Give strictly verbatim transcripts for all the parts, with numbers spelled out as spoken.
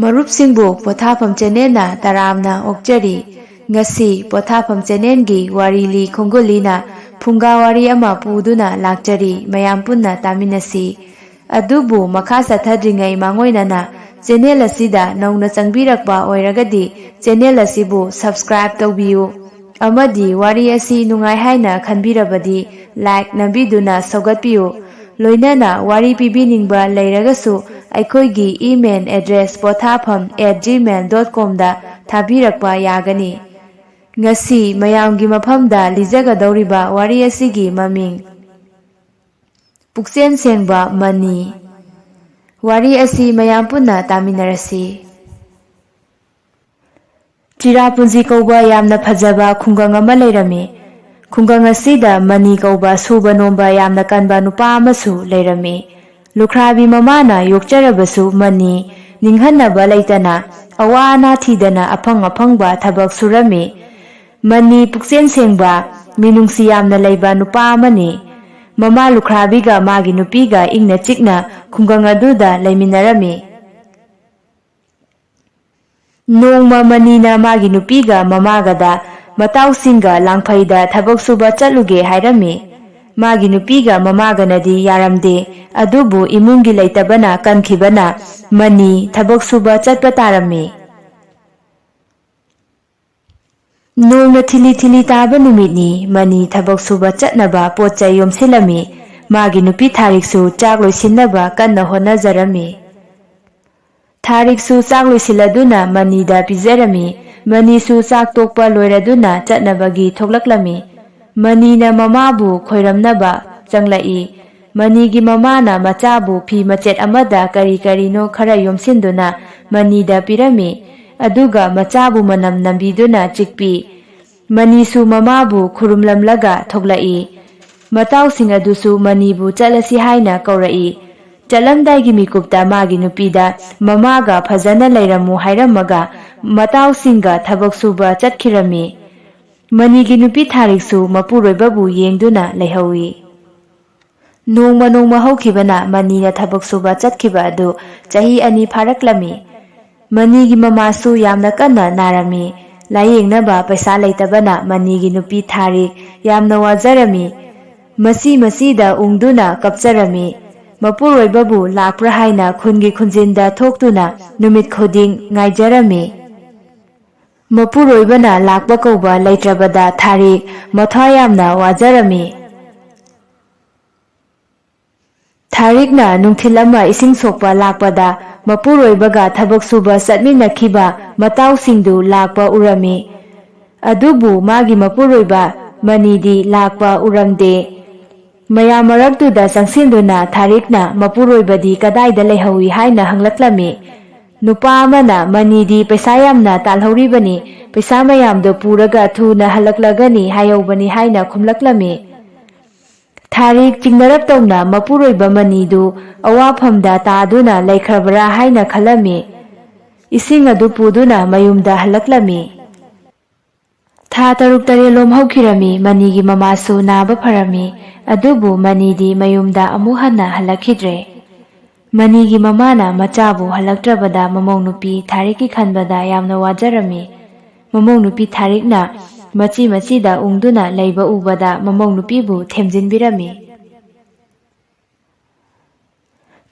ꯃꯔꯨꯞꯁꯤꯡꯕꯨ ꯄꯣꯊꯥꯐꯝ ꯆꯦꯅꯦꯜꯅ ꯇꯔꯥꯝꯅ ꯑꯣꯛꯆꯔꯤ꯫ ꯉꯁꯤ ꯄꯣꯊꯥꯐꯝ ꯆꯦꯅꯦꯜꯒꯤ ꯋꯥꯔꯤ ꯂꯤ ꯈꯣꯡꯒꯨꯜꯂꯤꯅ ꯐꯨꯡꯒꯥ ꯋꯥꯔꯤ ꯑꯃ ꯄꯨꯗꯨꯅ ꯂꯥꯛꯆꯔꯤ꯫ ꯃꯌꯥꯝ ꯄꯨꯟꯅ ꯇꯥꯃꯤꯟꯅꯁꯤ꯫ ꯑꯗꯨꯕꯨ ꯃꯈꯥ ꯆꯠꯊꯗ꯭ꯔꯤꯉꯩ ꯃꯥꯡꯑꯣꯏꯅꯅ ꯆꯦꯅꯦꯜ ꯑꯁꯤꯗ ꯅꯧꯅ ꯆꯪꯕꯤꯔꯛꯄ ꯑꯣꯏꯔꯒꯗꯤ ꯆꯦꯅꯦꯜ ꯑꯁꯤꯕꯨ subscribe ꯇꯧꯕꯤꯌꯨ꯫ ꯑꯃꯗꯤ ꯋꯥꯔꯤ ꯑꯁꯤ ꯅꯨꯡꯉꯥꯏ ꯍꯥꯏꯅ ꯈꯟꯕꯤꯔꯕꯗꯤ like ꯅꯝꯕꯤꯗꯨꯅ ꯁꯧꯒꯠꯄꯤꯌꯨ꯫ ꯂꯣꯏꯅꯅ ꯋꯥꯔꯤ ꯄꯤꯕꯤꯅꯤꯡꯕ ꯂꯩꯔꯒꯁꯨ ꯑꯩꯈꯣꯏꯒꯤ email address ꯄꯣꯊꯥꯐꯝ at gmail dot com ꯗ ꯊꯥꯕꯤꯔꯛꯄ ꯌꯥꯒꯅꯤ꯫ ꯉꯁꯤ ꯃꯌꯥꯝꯒꯤ ꯃꯐꯝꯗ ꯂꯤꯖꯒꯗꯧꯔꯤꯕ ꯋꯥꯔꯤ ꯑꯁꯤꯒꯤ ꯃꯃꯤꯡ ꯄꯨꯛꯆꯦꯜ ꯁꯦꯡꯕ ꯃꯅꯤ꯫ ꯋꯥꯔꯤ ꯑꯁꯤ ꯃꯌꯥꯝ ꯄꯨꯟꯅ ꯇꯥꯃꯤꯟꯅꯔꯁꯤ꯫ ꯆꯤꯔꯥꯄꯨꯟꯖꯤ ꯀꯧꯕ ꯌꯥꯝꯅ ꯐꯖꯕ ꯈꯨꯡꯒꯪ ꯑꯃ ꯂꯩꯔꯝꯃꯤ꯫ ꯈꯨꯡꯒꯪ ꯑꯁꯤꯗ ꯃꯅꯤ ꯀꯧꯕ ꯁꯨꯕ ꯅꯣꯝꯕ ꯌꯥꯝꯅ ꯀꯟꯕ ꯅꯨꯄꯥ ꯑꯃꯁꯨ ꯂꯩꯔꯝꯃꯤ꯫ ꯂꯨꯈ꯭ꯔꯥꯕꯤ ꯃꯃꯥꯅ ꯌꯣꯛꯆꯔꯕꯁꯨ ꯃꯅꯤ ꯅꯤꯡꯍꯟꯅꯕ ꯂꯩꯇꯅ ꯑꯋꯥ ꯑꯅꯥ ꯊꯤꯗꯅ ꯑꯐꯪ ꯑꯐꯪꯕ ꯊꯕꯛ ꯁꯨꯔꯝꯃꯤ꯫ ꯃꯅꯤ ꯄꯨꯛꯆꯦꯜ ꯁꯦꯡꯕ, ꯃꯤꯅꯨꯡꯁꯤ ꯌꯥꯝꯅ ꯂꯩꯕ ꯅꯨꯄꯥ ꯑꯃꯅꯤ꯫ ꯃꯃꯥ ꯂꯨꯈ꯭ꯔꯥꯕꯤꯒ ꯃꯥꯒꯤ ꯅꯨꯄꯤꯒ ꯏꯪꯅ ꯆꯤꯛꯅ ꯈꯨꯡꯒꯪ ꯑꯗꯨꯗ ꯂꯩꯃꯤꯟꯅꯔꯝꯃꯤ꯫ ꯅꯣꯡꯃ ꯃꯅꯤꯅ ꯃꯥꯒꯤ ꯅꯨꯄꯤꯒ ꯃꯃꯥꯒꯗ ꯃꯇꯥꯎꯁꯤꯡꯒ ꯂꯥꯡꯐꯩꯗ ꯊꯕꯛ ꯁꯨꯕ ꯆꯠꯂꯨꯒꯦ ꯍꯥꯏꯔꯝꯃꯤ꯫ ꯃꯥꯒꯤ ꯅꯨꯄꯤꯒ ꯃꯃꯥꯒꯅꯗꯤ ꯌꯥꯔꯝꯗꯦ, ꯑꯗꯨꯕꯨ ꯏꯃꯨꯡꯒꯤ ꯂꯩꯇꯕꯅ ꯀꯟꯈꯤꯕꯅ ꯃꯅꯤ ꯊꯕꯛ ꯁꯨꯕ ꯆꯠꯄ ꯇꯥꯔꯝꯃꯤ꯫ ꯅꯣꯡꯅ ꯊꯤꯂꯤ ꯊꯤꯂꯤ ꯇꯥꯕ ꯅꯨꯃꯤꯠꯅꯤ꯫ ꯃꯅꯤ ꯊꯕꯛ ꯁꯨꯕ ꯆꯠꯅꯕ ꯄꯣꯠ ꯆꯩ ꯌꯣꯝꯁꯤꯜꯂꯝꯃꯤ꯫ ꯃꯥꯒꯤ ꯅꯨꯄꯤ ꯊꯥꯔꯤꯛꯁꯨ ꯆꯥꯛ ꯂꯣꯏꯁꯤꯟꯅꯕ ꯀꯟꯅ ꯍꯣꯠꯅꯖꯔꯝꯃꯤ꯫ ꯊꯥꯔꯤꯛꯁꯨ ꯆꯥꯛ ꯂꯣꯏꯁꯤꯜꯂꯗꯨꯅ ꯃꯅꯤꯗ ꯄꯤꯖꯔꯝꯃꯤ꯫ ꯃꯅꯤꯁꯨ ꯆꯥꯛ ꯇꯣꯛꯄ ꯂꯣꯏꯔꯗꯨꯅ ꯆꯠꯅꯕꯒꯤ ꯊꯣꯛꯂꯛꯂꯝꯃꯤ꯫ ꯃꯅꯤꯅ ꯃꯃꯥꯕꯨ ꯈꯣꯏꯔꯝꯅꯕ ꯆꯪꯂꯛꯏ꯫ ꯃꯅꯤꯒꯤ ꯃꯃꯥꯅ ꯃꯆꯥꯕꯨ ꯐꯤ ꯃꯆꯦꯠ ꯑꯃꯗ ꯀꯔꯤ ꯀꯔꯤꯅꯣ ꯈꯔ ꯌꯣꯝꯁꯤꯟꯗꯨꯅ ꯃꯅꯤꯗ ꯄꯤꯔꯝꯃꯤ꯫ ꯑꯗꯨꯒ ꯃꯆꯥꯕꯨ ꯃꯅꯝ ꯅꯝꯕꯤꯗꯨꯅ ꯆꯤꯛꯄꯤ꯫ ꯃꯅꯤꯁꯨ ꯃꯃꯥꯕꯨ ꯈꯨꯔꯨꯝꯂꯝꯂꯒ ꯊꯣꯛꯂꯛꯏ꯫ ꯃꯇꯥꯎꯁꯤꯡ ꯑꯗꯨꯁꯨ ꯃꯅꯤꯕꯨ ꯆꯠꯂꯁꯤ ꯍꯥꯏꯅ ꯀꯧꯔꯛꯏ꯫ ꯆꯠꯂꯝꯗꯥꯏꯒꯤ ꯃꯤꯀꯨꯞꯇ ꯃꯥꯒꯤ ꯅꯨꯄꯤꯗ ꯃꯃꯥꯒ ꯐꯖꯅ ꯂꯩꯔꯝꯃꯨ ꯍꯥꯏꯔꯝꯃꯒ ꯃꯇꯥꯎꯁꯤꯡꯒ ꯊꯕꯛ ꯁꯨꯕ ꯆꯠꯈꯤꯔꯝꯃꯤ꯫ ꯃꯅꯤꯒꯤ ꯅꯨꯄꯤ ꯊꯥꯔꯤꯛꯁꯨ ꯃꯄꯨꯔꯣꯏꯕꯕꯨ ꯌꯦꯡꯗꯨꯅ ꯂꯩꯍꯧꯏ꯫ ꯅꯣꯡꯃ ꯅꯣꯡꯃ ꯍꯧꯈꯤꯕꯅ ꯃꯅꯤꯅ ꯊꯕꯛ ꯁꯨꯕ ꯆꯠꯈꯤꯕ ꯑꯗꯨ ꯆꯍꯤ ꯑꯅꯤ ꯐꯥꯔꯛꯂꯝꯃꯤ꯫ ꯃꯅꯤꯒꯤ ꯃꯃꯥꯁꯨ ꯌꯥꯝꯅ ꯀꯟꯅ ꯅꯥꯔꯝꯃꯤ꯫ ꯂꯥꯌꯦꯡꯅꯕ ꯄꯩꯁꯥ ꯂꯩꯇꯕꯅ ꯃꯅꯤꯒꯤ ꯅꯨꯄꯤ ꯊꯥꯔꯤꯛ ꯌꯥꯝꯅ ꯋꯥꯖꯔꯝꯃꯤ꯫ ꯃꯆꯤ ꯃꯆꯤꯗ ꯎꯪꯗꯨꯅ ꯀꯞꯆꯔꯝꯃꯤ꯫ ꯃꯄꯨꯔꯣꯏꯕꯕꯨ ꯂꯥꯛꯄ꯭ꯔꯥ ꯍꯥꯏꯅ ꯈꯨꯟꯒꯤ ꯈꯨꯟꯖꯤꯟꯗ ꯊꯣꯛꯇꯨꯅ ꯅꯨꯃꯤꯠ ꯈꯨꯗꯤꯡ ꯉꯥꯏꯖꯔꯝꯃꯤ꯫ ꯃꯄꯨꯔꯣꯏꯕꯅ ꯂꯥꯛꯄ ꯀꯧꯕ ꯂꯩꯇ꯭ꯔꯕꯗ ꯊꯥꯔꯤꯛ ꯃꯊ꯭ꯋꯥꯏ ꯌꯥꯝꯅ ꯋꯥꯖꯔꯝꯃꯤ꯫ ꯊꯥꯔꯤꯛꯅ ꯅꯨꯡꯊꯤꯜ ꯑꯃ ꯏꯁꯤꯡ ꯁꯣꯛꯄ ꯂꯥꯛꯄꯗ ꯃꯄꯨꯔꯣꯏꯕꯒ ꯊꯕꯛ ꯁꯨꯕ ꯆꯠꯃꯤꯟꯅꯈꯤꯕ ꯃꯇꯥꯎꯁꯤꯡꯗꯨ ꯂꯥꯛꯄ ꯎꯔꯝꯃꯤ꯫ ꯑꯗꯨꯕꯨ ꯃꯥꯒꯤ ꯃꯄꯨꯔꯣꯏꯕ ꯃꯅꯤꯗꯤ ꯂꯥꯛꯄ ꯎꯔꯝꯗꯦ꯫ ꯃꯌꯥꯝ ꯃꯔꯛꯇꯨꯗ ꯆꯪꯁꯤꯟꯗꯨꯅ ꯊꯥꯔꯤꯛꯅ ꯃꯄꯨꯔꯣꯏꯕꯗꯤ ꯀꯗꯥꯏꯗ ꯂꯩꯍꯧꯏ ꯍꯥꯏꯅ ꯍꯪꯂꯛꯂꯝꯃꯤ꯫ ꯅꯨꯄꯥ ꯑꯃꯅ ꯃꯅꯤꯗꯤ ꯄꯩꯁꯥ ꯌꯥꯝꯅ ꯇꯥꯜꯍꯧꯔꯤꯕꯅꯤ, ꯄꯩꯁꯥ ꯃꯌꯥꯝꯗꯣ ꯄꯨꯔꯒ ꯊꯨꯅ ꯍꯜꯂꯛꯂꯒꯅꯤ ꯍꯥꯏꯍꯧꯕꯅꯤ ꯍꯥꯏꯅ ꯈꯨꯝꯂꯛꯂꯝꯃꯤ꯫ ꯊꯥꯔꯤꯛ ꯆꯤꯡꯅꯔꯞ ꯇꯧꯅ ꯃꯄꯨꯔꯣꯏꯕ ꯃꯅꯤꯗꯨ ꯑꯋꯥꯐꯝꯗ ꯇꯥꯗꯨꯅ ꯂꯩꯈ꯭ꯔꯕ꯭ꯔꯥ ꯍꯥꯏꯅ ꯈꯜꯂꯝꯃꯤ꯫ ꯏꯁꯤꯡ ꯑꯗꯨ ꯄꯨꯗꯨꯅ ꯃꯌꯨꯝꯗ ꯍꯜꯂꯛꯂꯝꯃꯤ꯫ ꯊꯥ ꯇꯔꯨꯛ ꯇꯔꯦꯠꯂꯣꯝ ꯍꯧꯈꯤꯔꯝꯃꯤ꯫ ꯃꯅꯤꯒꯤ ꯃꯃꯥꯁꯨ ꯅꯥꯕ ꯐꯔꯝꯃꯤ꯫ ꯑꯗꯨꯕꯨ ꯃꯅꯤꯗꯤ ꯃꯌꯨꯝꯗ ꯑꯃꯨꯛ ꯍꯟꯅ ꯍꯜꯂꯛꯈꯤꯗ꯭ꯔꯦ꯫ ꯃꯅꯤꯒꯤ ꯃꯃꯥꯅ ꯃꯆꯥꯕꯨ ꯍꯜꯂꯛꯇ꯭ꯔꯕꯗ ꯃꯃꯧ ꯅꯨꯄꯤ ꯊꯥꯔꯤꯛꯀꯤ ꯈꯟꯕꯗ ꯌꯥꯝꯅ ꯋꯥꯖꯔꯝꯃꯤ꯫ ꯃꯃꯧ ꯅꯨꯄꯤ ꯊꯥꯔꯤꯛꯅ ꯃꯆꯤ ꯃꯆꯤꯗ ꯎꯪꯗꯨꯅ ꯂꯩꯕ ꯎꯕꯗ ꯃꯃꯧ ꯅꯨꯄꯤꯕꯨ ꯊꯦꯝꯖꯤꯟꯕꯤꯔꯝꯃꯤ꯫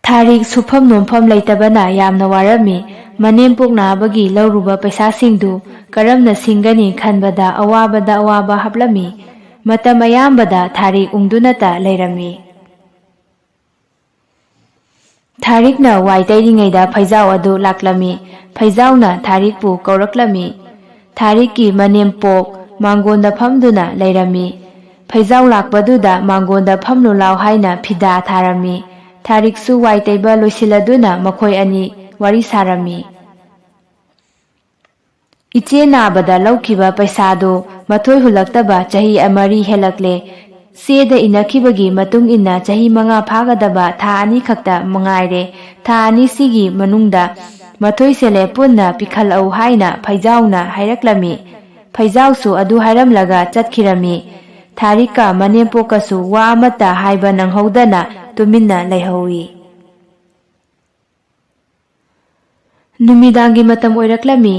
ꯊꯥꯔꯤꯛ ꯁꯨꯐꯝ ꯅꯣꯝꯐꯝ ꯂꯩꯇꯕꯅ ꯌꯥꯝꯅ ꯋꯥꯔꯝꯃꯤ꯫ ꯃꯅꯦꯝꯄꯣꯛ ꯅꯥꯕꯒꯤ ꯂꯧꯔꯨꯕ ꯄꯩꯁꯥꯁꯤꯡꯗꯨ ꯀꯔꯝꯅ ꯁꯤꯡꯒꯅꯤ ꯈꯟꯕꯗ ꯑꯋꯥꯕꯗ ꯑꯋꯥꯕ ꯍꯥꯞꯂꯝꯃꯤ꯫ ꯃꯇꯝ ꯑꯌꯥꯝꯕꯗ ꯊꯥꯔꯤꯛ ꯎꯪꯗꯨꯅꯇ ꯂꯩꯔꯝꯃꯤ꯫ ꯊꯥꯔꯤꯛꯅ ꯋꯥꯏ ꯇꯩꯔꯤꯉꯩꯗ ꯐꯩꯖꯥꯎ ꯑꯗꯨ ꯂꯥꯛꯂꯝꯃꯤ꯫ ꯐꯩꯖꯥꯎꯅ ꯊꯥꯔꯤꯛꯄꯨ ꯀꯧꯔꯛꯂꯝꯃꯤ꯫ ꯊꯥꯔꯤꯛꯀꯤ ꯃꯅꯦꯝꯄꯣꯛ ꯃꯥꯡꯒꯣꯟꯗ ꯐꯝꯗꯨꯅ ꯂꯩꯔꯝꯃꯤ꯫ ꯐꯩꯖꯥꯎ ꯂꯥꯛꯄꯗꯨꯗ ꯃꯥꯡꯒꯣꯟꯗ ꯐꯝꯂꯨ ꯂꯥꯎ ꯍꯥꯏꯅ ꯐꯤꯗꯥ ꯊꯥꯔꯝꯃꯤ꯫ ꯊꯥꯔꯤꯛꯁꯨ ꯋꯥꯏ ꯇꯩꯕ ꯂꯣꯏꯁꯤꯜꯂꯗꯨꯅ ꯃꯈꯣꯏ ꯑꯅꯤ ꯋꯥꯔꯤ ꯁꯥꯔꯝꯃꯤ꯫ "ꯏꯆꯦ ꯅꯥꯕꯗ ꯂꯧꯈꯤꯕ ꯄꯩꯁꯥꯗꯨ ꯃꯊꯣꯏ ꯍꯨꯜꯂꯛꯇꯕ ꯆꯍꯤ ꯃꯔꯤ ꯍꯦꯜꯂꯛꯂꯦ꯫ ꯆꯦꯗ ꯏꯅꯈꯤꯕꯒꯤ ꯃꯇꯨꯡ ꯏꯟꯅ ꯆꯍꯤ ꯃꯉꯥ ꯐꯥꯒꯗꯕ ꯊꯥ ꯑꯅꯤ ꯈꯛꯇ ꯉꯥꯏꯔꯦ꯫ ꯊꯥ ꯑꯅꯤꯁꯤꯒꯤ ꯃꯅꯨꯡꯗ ꯃꯊꯣꯏ ꯁꯦꯂꯦ ꯄꯨꯟꯅ ꯄꯤꯈꯠꯂꯛꯎ" ꯍꯥꯏꯅ ꯐꯩꯖꯥꯎꯅ ꯍꯥꯏꯔꯛꯂꯝꯃꯤ꯫ ꯐꯩꯖꯥꯎꯁꯨ ꯑꯗꯨ ꯍꯥꯏꯔꯝꯂꯒ ꯆꯠꯈꯤꯔꯝꯃꯤ꯫ ꯊꯥꯔꯤꯛꯀ ꯃꯅꯦꯝꯄꯣꯛꯀꯁꯨ ꯋꯥ ꯑꯃꯠꯇ ꯍꯥꯏꯕ ꯅꯪꯍꯧꯗꯅ ꯇꯨꯃꯤꯟꯅ ꯂꯩꯍꯧꯏ꯫ ꯅꯨꯃꯤꯗꯥꯡꯒꯤ ꯃꯇꯝ ꯑꯣꯏꯔꯛꯂꯝꯃꯤ꯫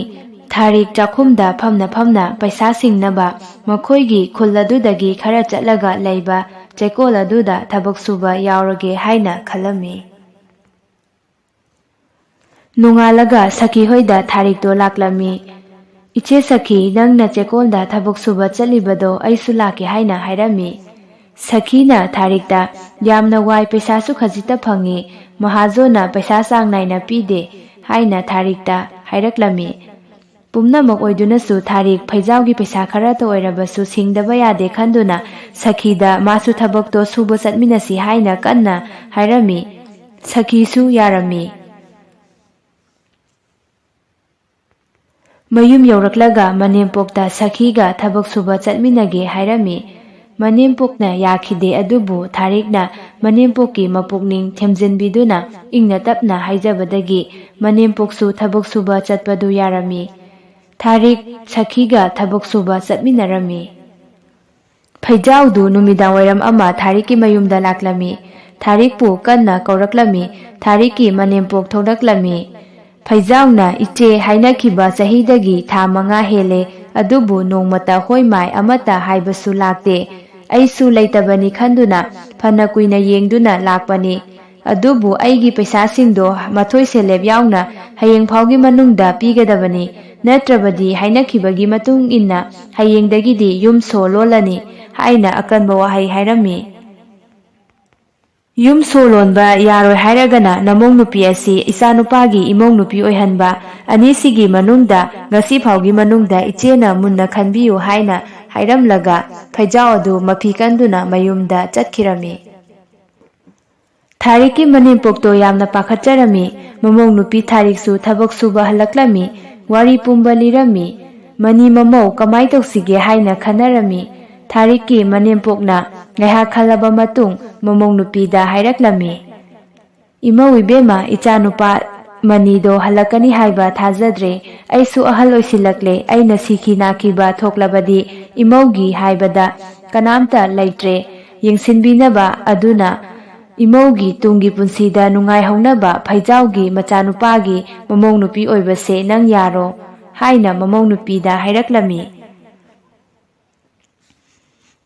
ꯊꯥꯔꯤꯛ ꯆꯥꯛꯈꯨꯝꯗ ꯐꯝꯅ ꯐꯝꯅ ꯄꯩꯁꯥ ꯁꯤꯡꯅꯕ ꯃꯈꯣꯏꯒꯤ ꯈꯨꯜ ꯑꯗꯨꯗꯒꯤ ꯈꯔ ꯆꯠꯂꯒ ꯂꯩꯕ ꯆꯦꯀꯣꯜ ꯑꯗꯨꯗ ꯊꯕꯛ ꯁꯨꯕ ꯌꯥꯎꯔꯒꯦ ꯍꯥꯏꯅ ꯈꯜꯂꯝꯃꯤ꯫ ꯅꯣꯡꯉꯥꯜꯂꯒ ꯁꯈꯤ ꯍꯣꯏꯗ ꯊꯥꯔꯤꯛꯇꯣ ꯂꯥꯛꯂꯝꯃꯤ꯫ "ꯏꯆꯦ ꯁꯈꯤ, ꯅꯪꯅ ꯆꯦꯀꯣꯜꯗ ꯊꯕꯛ ꯁꯨꯕ ꯆꯠꯂꯤꯕꯗꯣ ꯑꯩꯁꯨ ꯂꯥꯛꯀꯦ ꯍꯥꯏꯅ ꯍꯥꯏꯔꯝꯃꯤ꯫" ꯁꯈꯤꯅ ꯊꯥꯔꯤꯛꯇ, "ꯌꯥꯝꯅ ꯋꯥꯏ, ꯄꯩꯁꯥꯁꯨ ꯈꯖꯤꯛꯇ ꯐꯪꯉꯤ, ꯃꯍꯥꯖꯣꯟꯅ ꯄꯩꯁꯥ ꯆꯥꯡ ꯅꯥꯏꯅ ꯄꯤꯗꯦ" ꯍꯥꯏꯅ ꯊꯥꯔꯤꯛꯇ ꯍꯥꯏꯔꯛꯂꯝꯃꯤ꯫ ꯄꯨꯝꯅꯃꯛ ꯑꯣꯏꯗꯨꯅꯁꯨ ꯊꯥꯔꯤꯛ ꯐꯩꯖꯥꯎꯒꯤ ꯄꯩꯁꯥ ꯈꯔꯇ ꯑꯣꯏꯔꯕꯁꯨ ꯁꯤꯡꯗꯕ ꯌꯥꯗꯦ ꯈꯟꯗꯨꯅ ꯁꯈꯤꯗ ꯃꯥꯁꯨ ꯊꯕꯛꯇꯣ ꯁꯨꯕ ꯆꯠꯃꯤꯟꯅꯁꯤ ꯍꯥꯏꯅ ꯀꯟꯅ ꯍꯥꯏꯔꯝꯃꯤ꯫ ꯁꯈꯤꯁꯨ ꯌꯥꯔꯝꯃꯤ꯫ ꯃꯌꯨꯝ ꯌꯧꯔꯛꯂꯒ ꯃꯅꯦꯝꯄꯣꯛꯇ ꯁꯈꯤꯒ ꯊꯕꯛ ꯁꯨꯕ ꯆꯠꯃꯤꯟꯅꯒꯦ ꯍꯥꯏꯔꯝꯃꯤ꯫ ꯃꯅꯦꯝꯄꯣꯛꯅ ꯌꯥꯈꯤꯗꯦ, ꯑꯗꯨꯕꯨ ꯊꯥꯔꯤꯛꯅ ꯃꯅꯦꯝꯄꯣꯛꯀꯤ ꯃꯄꯨꯛꯅꯤꯡ ꯊꯦꯝꯖꯤꯟꯕꯤꯗꯨꯅ ꯏꯪꯅ ꯇꯞꯅ ꯍꯥꯏꯖꯕꯗꯒꯤ ꯃꯅꯦꯝꯄꯣꯛꯁꯨ ꯊꯕꯛ ꯁꯨꯕ ꯆꯠꯄꯗꯨ ꯌꯥꯔꯝꯃꯤ꯫ ꯊꯥꯔꯤꯛ ꯁꯈꯤꯒ ꯊꯕꯛ ꯁꯨꯕ ꯆꯠꯃꯤꯟꯅꯔꯝꯃꯤ꯫ ꯐꯩꯖꯥꯎꯗꯨ ꯅꯨꯃꯤꯗꯥꯡ ꯋꯥꯏꯔꯝ ꯑꯃ ꯊꯥꯔꯤꯛꯀꯤ ꯃꯌꯨꯝꯗ ꯂꯥꯛꯂꯝꯃꯤ꯫ ꯊꯥꯔꯤꯛꯄꯨ ꯀꯟꯅ ꯀꯧꯔꯛꯂꯝꯃꯤ꯫ ꯊꯥꯔꯤꯛꯀꯤ ꯃꯅꯦꯝꯄꯣꯛ ꯊꯣꯛꯂꯛꯂꯝꯃꯤ꯫ ꯐꯩꯖꯥꯎꯅ, "ꯏꯆꯦ, ꯍꯥꯏꯅꯈꯤꯕ ꯆꯍꯤꯗꯒꯤ ꯊꯥ ꯃꯉꯥ ꯍꯦꯜꯂꯦ, ꯑꯗꯨꯕꯨ ꯅꯣꯡꯃꯇ ꯍꯣꯏ ꯃꯥꯏ ꯑꯃꯠꯇ ꯍꯥꯏꯕꯁꯨ ꯂꯥꯛꯇꯦ꯫ ꯑꯩꯁꯨ ꯂꯩꯇꯕꯅꯤ ꯈꯟꯗꯨꯅ ꯐꯅ ꯀꯨꯏꯅ ꯌꯦꯡꯗꯨꯅ ꯂꯥꯛꯄꯅꯤ꯫ ꯑꯗꯨꯕꯨ ꯑꯩꯒꯤ ꯄꯩꯁꯥꯁꯤꯡꯗꯣ ꯃꯊꯣꯏ ꯁꯦꯂꯦꯞ ꯌꯥꯎꯅ ꯍꯌꯦꯡ ꯐꯥꯎꯒꯤ ꯃꯅꯨꯡꯗ ꯄꯤꯒꯗꯕꯅꯤ, ꯅꯠꯇ꯭ꯔꯕꯗꯤ ꯍꯥꯏꯅꯈꯤꯕꯒꯤ ꯃꯇꯨꯡ ꯏꯟꯅ ꯍꯌꯦꯡꯗꯒꯤꯗꯤ ꯌꯨꯝ ꯁꯣ ꯂꯣꯜꯂꯅꯤ" ꯍꯥꯏꯅ ꯑꯀꯟꯕ ꯋꯥꯍꯩ ꯍꯥꯏꯔꯝꯃꯤ꯫ "ꯌꯨꯝ ꯁꯣ ꯂꯣꯟꯕ ꯌꯥꯔꯣꯏ ꯍꯥꯏꯔꯒꯅ ꯅꯃꯧ ꯅꯨꯄꯤ ꯑꯁꯤ ꯏꯆꯥꯅꯨꯄꯥꯒꯤ ꯏꯃꯧ ꯅꯨꯄꯤ ꯑꯣꯏꯍꯟꯕ, ꯑꯅꯤꯁꯤꯒꯤ ꯃꯅꯨꯡꯗ ꯉꯁꯤ ꯐꯥꯎꯒꯤ ꯃꯅꯨꯡꯗ ꯏꯆꯦꯅ ꯃꯨꯟꯅ ꯈꯟꯕꯤꯌꯨ" ꯍꯥꯏꯅ ꯍꯥꯏꯔꯝꯂꯒ ꯐꯩꯖꯥꯎ ꯑꯗꯨ ꯃꯐꯤ ꯀꯟꯗꯨꯅ ꯃꯌꯨꯝꯗ ꯆꯠꯈꯤꯔꯝꯃꯤ꯫ ꯊꯥꯔꯤꯛꯀꯤ ꯃꯅꯦꯝꯄꯣꯛꯇꯣ ꯌꯥꯝꯅ ꯄꯥꯈꯠꯆꯔꯝꯃꯤ꯫ ꯃꯃꯧ ꯅꯨꯄꯤ ꯊꯥꯔꯤꯛꯁꯨ ꯊꯕꯛ ꯁꯨꯕ ꯍꯜꯂꯛꯂꯝꯃꯤ꯫ ꯋꯥꯔꯤ ꯄꯨꯝꯕ ꯂꯤꯔꯝꯃꯤ꯫ ꯃꯅꯤ ꯃꯃꯧ ꯀꯃꯥꯏ ꯇꯧꯁꯤꯒꯦ ꯍꯥꯏꯅ ꯈꯟꯅꯔꯝꯃꯤ꯫ ꯊꯥꯔꯤꯛꯀꯤ ꯃꯅꯦꯝꯄꯣꯛꯅ ꯉꯥꯏꯍꯥꯛ ꯈꯜꯂꯕ ꯃꯇꯨꯡ ꯃꯃꯧ ꯅꯨꯄꯤꯗ ꯍꯥꯏꯔꯛꯂꯝꯃꯤ, "ꯏꯃꯧ ꯏꯕꯦꯝꯃ, ꯏꯆꯥꯅꯨꯄꯥ ꯃꯅꯤꯗꯣ ꯍꯜꯂꯛꯀꯅꯤ ꯍꯥꯏꯕ ꯊꯥꯖꯗ꯭ꯔꯦ꯫ ꯑꯩꯁꯨ ꯑꯍꯜ ꯑꯣꯏꯁꯤꯜꯂꯛꯂꯦ꯫ ꯑꯩꯅ ꯁꯤꯈꯤ ꯅꯥꯈꯤꯕ ꯊꯣꯛꯂꯕꯗꯤ ꯏꯃꯧꯒꯤ ꯍꯥꯏꯕꯗ ꯀꯅꯥꯝꯇ ꯂꯩꯇ꯭ꯔꯦ ꯌꯦꯡꯁꯤꯟꯕꯤꯅꯕ꯫ ꯑꯗꯨꯅ ꯏꯃꯧꯒꯤ ꯇꯨꯡꯒꯤ ꯄꯨꯟꯁꯤꯗ ꯅꯨꯡꯉꯥꯏꯍꯧꯅꯕ ꯐꯩꯖꯥꯎꯒꯤ ꯃꯆꯥꯅꯨꯄꯥꯒꯤ ꯃꯃꯧ ꯅꯨꯄꯤ ꯑꯣꯏꯕꯁꯦ ꯅꯪ ꯌꯥꯔꯣ ꯍꯥꯏꯅ ꯃꯃꯧ ꯅꯨꯄꯤꯗ ꯍꯥꯏꯔꯛꯂꯝꯃꯤ꯫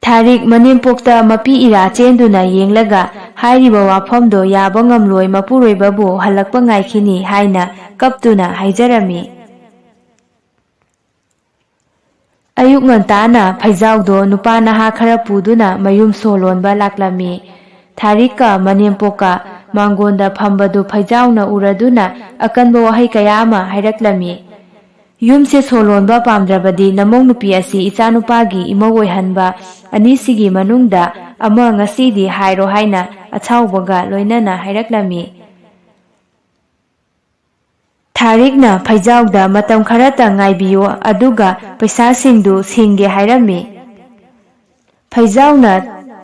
ꯊꯥꯔꯤꯛ ꯃꯅꯦꯝꯄꯣꯛꯇ ꯃꯄꯤ ꯏꯔꯥ ꯆꯦꯟꯗꯨꯅ ꯌꯦꯡꯂꯒ ꯍꯥꯏꯔꯤꯕ ꯋꯥꯐꯝꯗꯣ ꯌꯥꯕ ꯉꯝꯂꯣꯏ, ꯃꯄꯨꯔꯣꯏꯕꯕꯨ ꯍꯜꯂꯛꯄ ꯉꯥꯏꯈꯤꯅꯤ ꯍꯥꯏꯅ ꯀꯞꯇꯨꯅ ꯍꯥꯏꯖꯔꯝꯃꯤ꯫ ꯑꯌꯨꯛ ꯉꯟꯇꯥꯅ ꯐꯩꯖꯥꯎꯗꯣ ꯅꯨꯄꯥ ꯅꯍꯥ ꯈꯔ ꯄꯨꯗꯨꯅ ꯃꯌꯨꯝ ꯁꯣ ꯂꯣꯟꯕ ꯂꯥꯛꯂꯝꯃꯤ꯫ ꯊꯥꯔꯤꯛꯀ ꯃꯅꯦꯝꯄꯣꯛꯀ ꯃꯥꯡꯒꯣꯟꯗ ꯐꯝꯕꯗꯨ ꯐꯩꯖꯥꯎꯅ ꯎꯔꯗꯨꯅ ꯑꯀꯟꯕ ꯋꯥꯍꯩ ꯀꯌꯥ ꯑꯃ ꯍꯥꯏꯔꯛꯂꯝꯃꯤ꯫ "ꯌꯨꯝꯁꯦ ꯁꯣ ꯂꯣꯟꯕ ꯄꯥꯝꯗ꯭ꯔꯕꯗꯤ ꯅꯃꯧ ꯅꯨꯄꯤ ꯑꯁꯤ ꯏꯆꯥꯅꯨꯄꯥꯒꯤ ꯏꯃꯧ ꯑꯣꯏꯍꯟꯕ ꯑꯅꯤꯁꯤꯒꯤ ꯃꯅꯨꯡꯗ ꯑꯃ ꯉꯁꯤꯗꯤ ꯍꯥꯏꯔꯣ" ꯍꯥꯏꯅ ꯑꯁꯥꯎꯕꯒ ꯂꯣꯏꯅꯅ ꯍꯥꯏꯔꯛꯂꯝꯃꯤ꯫ ꯊꯥꯔꯤꯛꯅ ꯐꯩꯖꯥꯎꯗ "ꯃꯇꯝ ꯈꯔꯇꯪ ꯉꯥꯏꯕꯤꯌꯨ, ꯑꯗꯨꯒ ꯄꯩꯁꯥꯁꯤꯡꯗꯨ ꯁꯤꯡꯒꯦ" ꯍꯥꯏꯔꯝꯃꯤ꯫ ꯐꯩꯖꯥꯎꯅ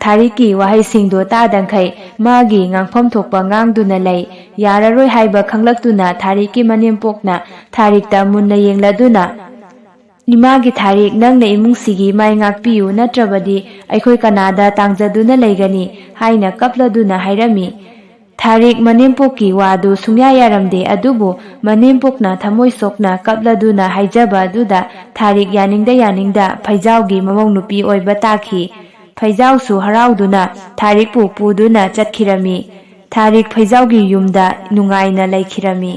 ꯊꯥꯔꯤꯛꯀꯤ ꯋꯥꯍꯩꯁꯤꯡꯗꯣ ꯇꯥꯗꯪꯈꯩ ꯃꯥꯒꯤ ꯉꯥꯡꯐꯝ ꯊꯣꯛꯄ ꯉꯥꯡꯗꯨꯅ ꯂꯩ꯫ ꯌꯥꯔꯔꯣꯏ ꯍꯥꯏꯕ ꯈꯪꯂꯛꯇꯨꯅ ꯊꯥꯔꯤꯛꯀꯤ ꯃꯅꯦꯝꯄꯣꯛꯅ ꯊꯥꯔꯤꯛꯇ ꯃꯨꯟꯅ ꯌꯦꯡꯂꯗꯨꯅ, "ꯏꯃꯥꯒꯤ ꯊꯥꯔꯤꯛ, ꯅꯪꯅ ꯏꯃꯨꯡꯁꯤꯒꯤ ꯃꯥꯏ ꯉꯥꯛꯄꯤꯌꯨ, ꯅꯠꯇ꯭ꯔꯕꯗꯤ ꯑꯩꯈꯣꯏ ꯀꯅꯥꯗ ꯇꯥꯡꯖꯗꯨꯅ ꯂꯩꯒꯅꯤ?" ꯍꯥꯏꯅ ꯀꯞꯂꯗꯨꯅ ꯍꯥꯏꯔꯝꯃꯤ꯫ ꯊꯥꯔꯤꯛ ꯃꯅꯦꯝꯄꯣꯛꯀꯤ ꯋꯥꯗꯨ ꯁꯨꯡꯌꯥ ꯌꯥꯔꯝꯗꯦ, ꯑꯗꯨꯕꯨ ꯃꯅꯦꯝꯄꯣꯛꯅ ꯊꯃꯣꯏ ꯁꯣꯛꯅ ꯀꯞꯂꯗꯨꯅ ꯍꯥꯏꯖꯕ ꯑꯗꯨꯗ ꯊꯥꯔꯤꯛ ꯌꯥꯅꯤꯡꯗ ꯌꯥꯅꯤꯡꯗ ꯐꯩꯖꯥꯎꯒꯤ ꯃꯃꯧ ꯅꯨꯄꯤ ꯑꯣꯏꯕ ꯇꯥꯈꯤ꯫ ꯐꯩꯖꯥꯎꯁꯨ ꯍꯔꯥꯎꯗꯨꯅ ꯊꯥꯔꯤꯛꯄꯨ ꯄꯨꯗꯨꯅ ꯆꯠꯈꯤꯔꯝꯃꯤ꯫ ꯊꯥꯔꯤꯛ ꯐꯩꯖꯥꯎꯒꯤ ꯌꯨꯝꯗ ꯅꯨꯡꯉꯥꯏꯅ ꯂꯩꯈꯤꯔꯝꯃꯤ꯫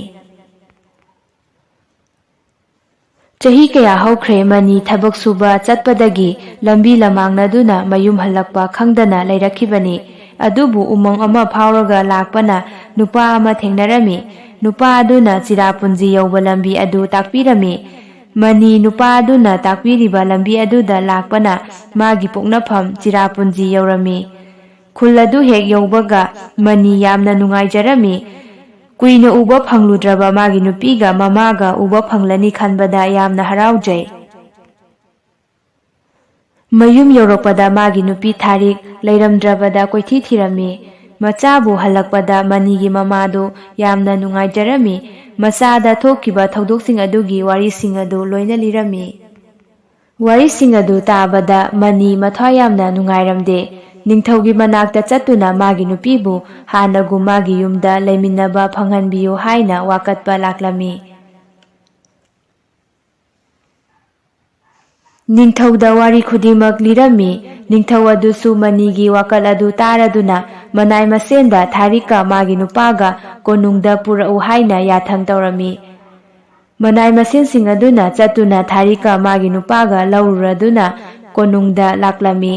ꯆꯍꯤ ꯀꯌꯥ ꯍꯧꯈ꯭ꯔꯦ, ꯃꯅꯤ ꯊꯕꯛ ꯁꯨꯕ ꯆꯠꯄꯗꯒꯤ ꯂꯝꯕꯤ ꯂꯃꯥꯡꯅꯗꯨꯅ ꯃꯌꯨꯝ ꯍꯜꯂꯛꯄ ꯈꯪꯗꯅ ꯂꯩꯔꯛꯈꯤꯕꯅꯤ꯫ ꯑꯗꯨꯕꯨ ꯎꯃꯪ ꯑꯃ ꯐꯥꯎꯔꯒ ꯂꯥꯛꯄꯅ ꯅꯨꯄꯥ ꯑꯃ ꯊꯦꯡꯅꯔꯝꯃꯤ꯫ ꯅꯨꯄꯥ ꯑꯗꯨꯅ ꯆꯤꯔꯥꯄꯨꯟꯖꯤ ꯌꯧꯕ ꯂꯝꯕꯤ ꯑꯗꯨ ꯇꯥꯛꯄꯤꯔꯝꯃꯤ꯫ ꯃꯅꯤ ꯅꯨꯄꯥ ꯑꯗꯨꯅ ꯇꯥꯛꯄꯤꯔꯤꯕ ꯂꯝꯕꯤ ꯑꯗꯨꯗ ꯂꯥꯛꯄꯅ ꯃꯥꯒꯤ ꯄꯣꯛꯅꯐꯝ ꯆꯤꯔꯥꯄꯨꯟꯖꯤ ꯌꯧꯔꯝꯃꯤ꯫ ꯈꯨꯜ ꯑꯗꯨ ꯍꯦꯛ ꯌꯧꯕꯒ ꯃꯅꯤ ꯌꯥꯝꯅ ꯅꯨꯡꯉꯥꯏꯖꯔꯝꯃꯤ꯫ ꯀꯨꯏꯅ ꯎꯕ ꯐꯪꯂꯨꯗ꯭ꯔꯕ ꯃꯥꯒꯤ ꯅꯨꯄꯤꯒ ꯃꯃꯥꯒ ꯎꯕ ꯐꯪꯂꯅꯤ ꯈꯟꯕꯗ ꯌꯥꯝꯅ ꯍꯔꯥꯎꯖꯩ꯫ ꯃꯌꯨꯝ ꯌꯧꯔꯛꯄꯗ ꯃꯥꯒꯤ ꯅꯨꯄꯤ ꯊꯥꯔꯤꯛ ꯂꯩꯔꯝꯗ꯭ꯔꯕꯗ ꯀꯣꯏꯊꯤ ꯊꯤꯔꯝꯃꯤ꯫ ꯃꯆꯥꯕꯨ ꯍꯜꯂꯛꯄꯗ ꯃꯅꯤꯒꯤ ꯃꯃꯥꯗꯨ ꯌꯥꯝꯅ ꯅꯨꯡꯉꯥꯏꯖꯔꯝꯃꯤ꯫ ꯃꯆꯥꯗ ꯊꯣꯛꯈꯤꯕ ꯊꯧꯗꯣꯛꯁꯤꯡ ꯑꯗꯨꯒꯤ ꯋꯥꯔꯤꯁꯤꯡ ꯑꯗꯨ ꯂꯣꯏꯅ ꯂꯤꯔꯝꯃꯤ꯫ ꯋꯥꯔꯤꯁꯤꯡ ꯑꯗꯨ ꯇꯥꯕꯗ ꯃꯅꯤ ꯃꯊ꯭ꯋꯥꯏ ꯌꯥꯝꯅ ꯅꯨꯡꯉꯥꯏꯔꯝꯗꯦ꯫ ꯅꯤꯡꯊꯧꯒꯤ ꯃꯅꯥꯛꯇ ꯆꯠꯇꯨꯅ ꯃꯥꯒꯤ ꯅꯨꯄꯤꯕꯨ ꯍꯥꯟꯅꯒꯨꯝ ꯃꯥꯒꯤ ꯌꯨꯝꯗ ꯂꯩꯃꯤꯟꯅꯕ ꯐꯪꯍꯟꯕꯤꯌꯨ ꯍꯥꯏꯅ ꯋꯥꯀꯠꯄ ꯂꯥꯛꯂꯝꯃꯤ꯫ ꯅꯤꯡꯊꯧꯗ ꯋꯥꯔꯤ ꯈꯨꯗꯤꯡꯃꯛ ꯂꯤꯔꯝꯃꯤ꯫ ꯅꯤꯡꯊꯧ ꯑꯗꯨꯁꯨ ꯃꯅꯤꯒꯤ ꯋꯥꯀꯠ ꯑꯗꯨ ꯇꯥꯔꯗꯨꯅ ꯃꯅꯥꯏ ꯃꯁꯦꯟꯗ ꯊꯥꯔꯤꯛꯀ ꯃꯥꯒꯤ ꯅꯨꯄꯥꯒ ꯀꯣꯅꯨꯡꯗ ꯄꯨꯔꯛꯎ ꯍꯥꯏꯅ ꯌꯥꯊꯪ ꯇꯧꯔꯝꯃꯤ꯫ ꯃꯅꯥꯏ ꯃꯁꯦꯟꯁꯤꯡ ꯑꯗꯨꯅ ꯆꯠꯇꯨꯅ ꯊꯥꯔꯤꯛꯀ ꯃꯥꯒꯤ ꯅꯨꯄꯥꯒ ꯂꯧꯔꯨꯔꯗꯨꯅ ꯀꯣꯅꯨꯡꯗ ꯂꯥꯛꯂꯝꯃꯤ꯫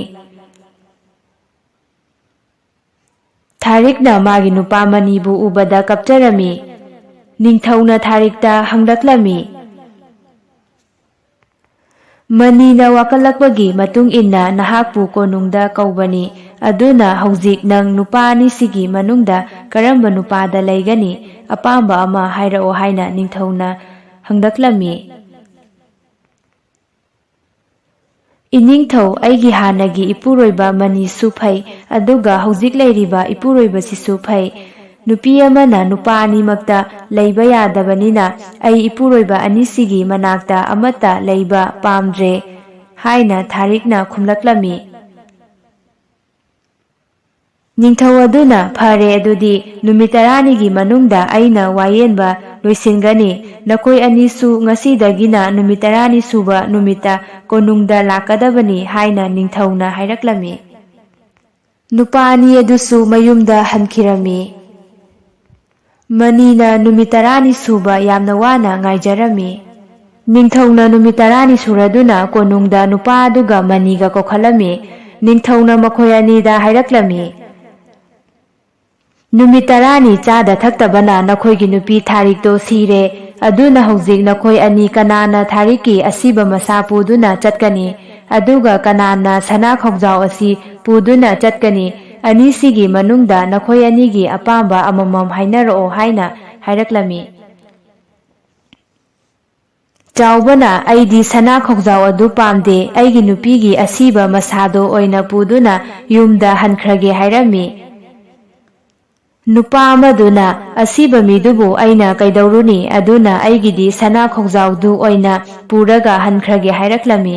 ꯊꯥꯔꯤꯛꯅ ꯃꯥꯒꯤ ꯅꯨꯄꯥ ꯃꯅꯤꯕꯨ ꯎꯕꯗ ꯀꯞꯆꯔꯝꯃꯤ꯫ ꯅꯤꯡꯊꯧꯅ ꯊꯥꯔꯤꯛꯇ ꯍꯪꯂꯛꯂꯝꯃꯤ, "ꯃꯅꯤꯅ ꯋꯥꯀꯠꯂꯛꯄꯒꯤ ꯃꯇꯨꯡ ꯏꯟꯅ ꯅꯍꯥꯛꯄꯨ ꯀꯣꯅꯨꯡꯗ ꯀꯧꯕꯅꯤ꯫ ꯑꯗꯨꯅ ꯍꯧꯖꯤꯛ ꯅꯪ ꯅꯨꯄꯥ ꯑꯅꯤꯁꯤꯒꯤ ꯃꯅꯨꯡꯗ ꯀꯔꯝꯕ ꯅꯨꯄꯥꯗ ꯂꯩꯒꯅꯤ? ꯑꯄꯥꯝꯕ ꯑꯃ ꯍꯥꯏꯔꯛꯑꯣ" ꯍꯥꯏꯅ ꯅꯤꯡꯊꯧꯅ ꯍꯪꯂꯛꯂꯝꯃꯤ꯫ "ꯏꯅꯤꯡꯊꯧ, ꯑꯩꯒꯤ ꯍꯥꯟꯅꯒꯤ ꯏꯄꯨꯔꯣꯏꯕ ꯃꯅꯤꯁꯨ ꯐꯩ, ꯑꯗꯨꯒ ꯍꯧꯖꯤꯛ ꯂꯩꯔꯤꯕ ꯏꯄꯨꯔꯣꯏꯕꯁꯤꯁꯨ ꯐꯩ꯫ ꯅꯨꯄꯤ ꯑꯃꯅ ꯅꯨꯄꯥ ꯑꯅꯤꯃꯛꯇ ꯂꯩꯕ ꯌꯥꯗꯕꯅꯤꯅ ꯑꯩ ꯏꯄꯨꯔꯣꯏꯕ ꯑꯅꯤꯁꯤꯒꯤ ꯃꯅꯥꯛꯇ ꯑꯃꯠꯇ ꯂꯩꯕ ꯄꯥꯝꯗ꯭ꯔꯦ" ꯍꯥꯏꯅ ꯊꯥꯔꯤꯛꯅ ꯈꯨꯝꯂꯛꯂꯝꯃꯤ꯫ ꯅꯤꯡꯊꯧ ꯑꯗꯨꯅ, "ꯐꯔꯦ, ꯑꯗꯨꯗꯤ ꯅꯨꯃꯤꯠ ꯇꯔꯥꯅꯤꯒꯤ ꯃꯅꯨꯡꯗ ꯑꯩꯅ ꯋꯥꯌꯦꯟꯕ ꯂꯣꯏꯁꯤꯟꯒꯅꯤ꯫ ꯅꯈꯣꯏ ꯑꯅꯤꯁꯨ ꯉꯁꯤꯗꯒꯤꯅ ꯅꯨꯃꯤꯠ ꯇꯔꯥꯅꯤ ꯁꯨꯕ ꯅꯨꯃꯤꯠꯇ ꯀꯣꯅꯨꯡꯗ ꯂꯥꯛꯀꯗꯕꯅꯤ" ꯍꯥꯏꯅ ꯅꯤꯡꯊꯧꯅ ꯍꯥꯏꯔꯛꯂꯝꯃꯤ꯫ ꯅꯨꯄꯥ ꯑꯅꯤ ꯑꯗꯨꯁꯨ ꯃꯌꯨꯝꯗ ꯍꯟꯈꯤꯔꯝꯃꯤ꯫ ꯃꯅꯤꯅ ꯅꯨꯃꯤꯠ ꯇꯔꯥꯅꯤ ꯁꯨꯕ ꯌꯥꯝꯅ ꯋꯥꯅ ꯉꯥꯏꯖꯔꯝꯃꯤ꯫ ꯅꯤꯡꯊꯧꯅ ꯅꯨꯃꯤꯠ ꯇꯔꯥꯅꯤ ꯁꯨꯔꯗꯨꯅ ꯀꯣꯅꯨꯡꯗ ꯅꯨꯄꯥ ꯑꯗꯨꯒ ꯃꯅꯤꯒ ꯀꯧꯈꯠꯂꯝꯃꯤ꯫ ꯅꯤꯡꯊꯧꯅ ꯃꯈꯣꯏ ꯑꯅꯤꯗ ꯍꯥꯏꯔꯛꯂꯝꯃꯤ, "ꯅꯨꯃꯤꯠ ꯇꯔꯥꯅꯤ ꯆꯥꯗ ꯊꯛꯇꯕꯅ ꯅꯈꯣꯏꯒꯤ ꯅꯨꯄꯤ ꯊꯥꯔꯤꯛꯇꯣ ꯁꯤꯔꯦ꯫ ꯑꯗꯨꯅ ꯍꯧꯖꯤꯛ ꯅꯈꯣꯏ ꯑꯅꯤ ꯀꯅꯥꯅ ꯊꯥꯔꯤꯛꯀꯤ ꯑꯁꯤꯕ ꯃꯁꯥ ꯄꯨꯗꯨꯅ ꯆꯠꯀꯅꯤ? ꯑꯗꯨꯒ ꯀꯅꯥꯅ ꯁꯅꯥ ꯈꯧꯖꯥꯎ ꯑꯁꯤ ꯄꯨꯗꯨꯅ ꯆꯠꯀꯅꯤ? ꯑꯅꯤꯁꯤꯒꯤ ꯃꯅꯨꯡꯗ ꯅꯈꯣꯏ ꯑꯅꯤꯒꯤ ꯑꯄꯥꯝꯕ ꯑꯃꯃꯝ ꯍꯥꯏꯅꯔꯛꯑꯣ" ꯍꯥꯏꯅ ꯍꯥꯏꯔꯛꯂꯝꯃꯤ꯫ ꯆꯥꯎꯕꯅ, "ꯑꯩꯗꯤ ꯁꯅꯥ ꯈꯧꯖꯥꯎ ꯑꯗꯨ ꯄꯥꯝꯗꯦ, ꯑꯩꯒꯤ ꯅꯨꯄꯤꯒꯤ ꯑꯁꯤꯕ ꯃꯁꯥꯗꯣ ꯑꯣꯏꯅ ꯄꯨꯗꯨꯅ ꯌꯨꯝꯗ ꯍꯟꯈ꯭ꯔꯒꯦ" ꯍꯥꯏꯔꯝꯃꯤ꯫ ꯅꯨꯄꯥ ꯑꯃꯗꯨꯅ, "ꯑꯁꯤꯕ ꯃꯤꯗꯨꯕꯨ ꯑꯩꯅ ꯀꯩꯗꯧꯔꯨꯅꯤ, ꯑꯗꯨꯅ ꯑꯩꯒꯤꯗꯤ ꯁꯅꯥ ꯈꯧꯖꯥꯎꯗꯨ ꯑꯣꯏꯅ ꯄꯨꯔꯒ ꯍꯟꯈ꯭ꯔꯒꯦ" ꯍꯥꯏꯔꯛꯂꯝꯃꯤ꯫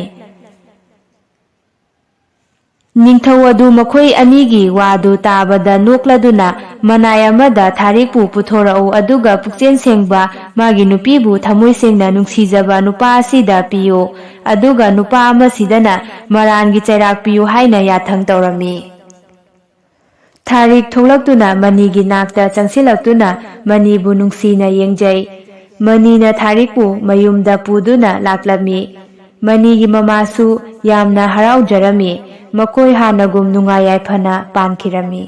ꯅꯤꯡꯊꯧ ꯑꯗꯨ ꯃꯈꯣꯏ ꯑꯅꯤꯒꯤ ꯋꯥꯗꯨ ꯇꯥꯕꯗ ꯅꯣꯛꯂꯗꯨꯅ ꯃꯅꯥꯏ ꯑꯃꯗ ꯊꯥꯔꯤꯛꯄꯨ ꯄꯨꯊꯣꯔꯛꯎ, ꯑꯗꯨꯒ ꯄꯨꯛꯆꯦꯜ ꯁꯦꯡꯕ ꯃꯥꯒꯤ ꯅꯨꯄꯤꯕꯨ ꯊꯃꯣꯏ ꯁꯦꯡꯅ ꯅꯨꯡꯁꯤꯖꯕ ꯅꯨꯄꯥ ꯑꯁꯤꯗ ꯄꯤꯌꯨ, ꯑꯗꯨꯒ ꯅꯨꯄꯥ ꯑꯃꯁꯤꯗꯅ ꯃꯔꯥꯟꯒꯤ ꯆꯩꯔꯥꯛ ꯄꯤꯌꯨ ꯍꯥꯏꯅ ꯌꯥꯊꯪ ꯇꯧꯔꯝꯃꯤ꯫ ꯊꯥꯔꯤꯛ ꯊꯣꯛꯂꯛꯇꯨꯅ ꯃꯅꯤꯒꯤ ꯅꯥꯛꯇ ꯆꯪꯁꯤꯜꯂꯛꯇꯨꯅ ꯃꯅꯤꯕꯨ ꯅꯨꯡꯁꯤꯅ ꯌꯦꯡꯖꯩ꯫ ꯃꯅꯤꯅ ꯊꯥꯔꯤꯛꯄꯨ ꯃꯌꯨꯝꯗ ꯄꯨꯗꯨꯅ ꯂꯥꯛꯂꯝꯃꯤ꯫ ꯃꯅꯤꯒꯤ ꯃꯃꯥꯁꯨ ꯌꯥꯝꯅ ꯍꯔꯥꯎꯖꯔꯝꯃꯤ꯫ ꯃꯈꯣꯏ ꯍꯥꯟꯅꯒꯨꯝ ꯅꯨꯡꯉꯥꯏ ꯌꯥꯏꯐꯅ ꯄꯥꯟꯈꯤꯔꯝꯃꯤ꯫